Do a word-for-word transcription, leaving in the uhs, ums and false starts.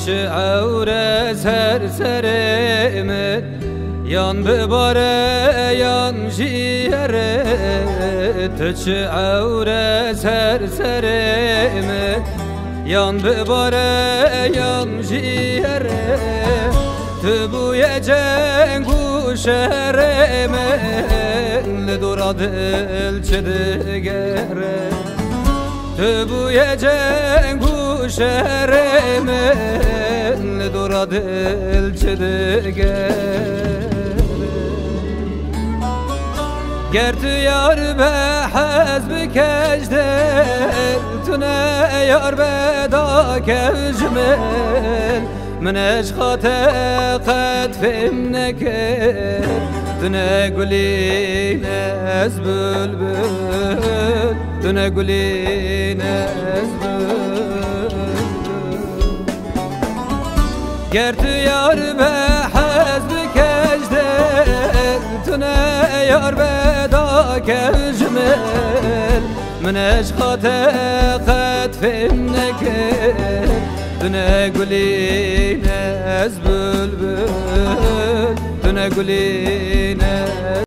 Çi ewre ser serê min, yan bibare yan jî here. Tu çi ewre ser serê min, yan bibare yan jî here. Tu bûye ceng û şerê min, li dora dil çi digere. Tu bûye ceng û şerê min, li dora dil çi digere. Ger tu yar be hez bike ji dil, tu ne yar be dakev ji min. Min ji xwe te qet fêm nekir. Tu ne gulî ne ez bülbül, tu ne gulî ne ez bülbül. Ger tu yar be hez bike ji dil, tu ne yar be dakev ji min. Min ji xwe te qet fêm nekir. Tu ne gulî ne ez bülbül, tu ne gulî ne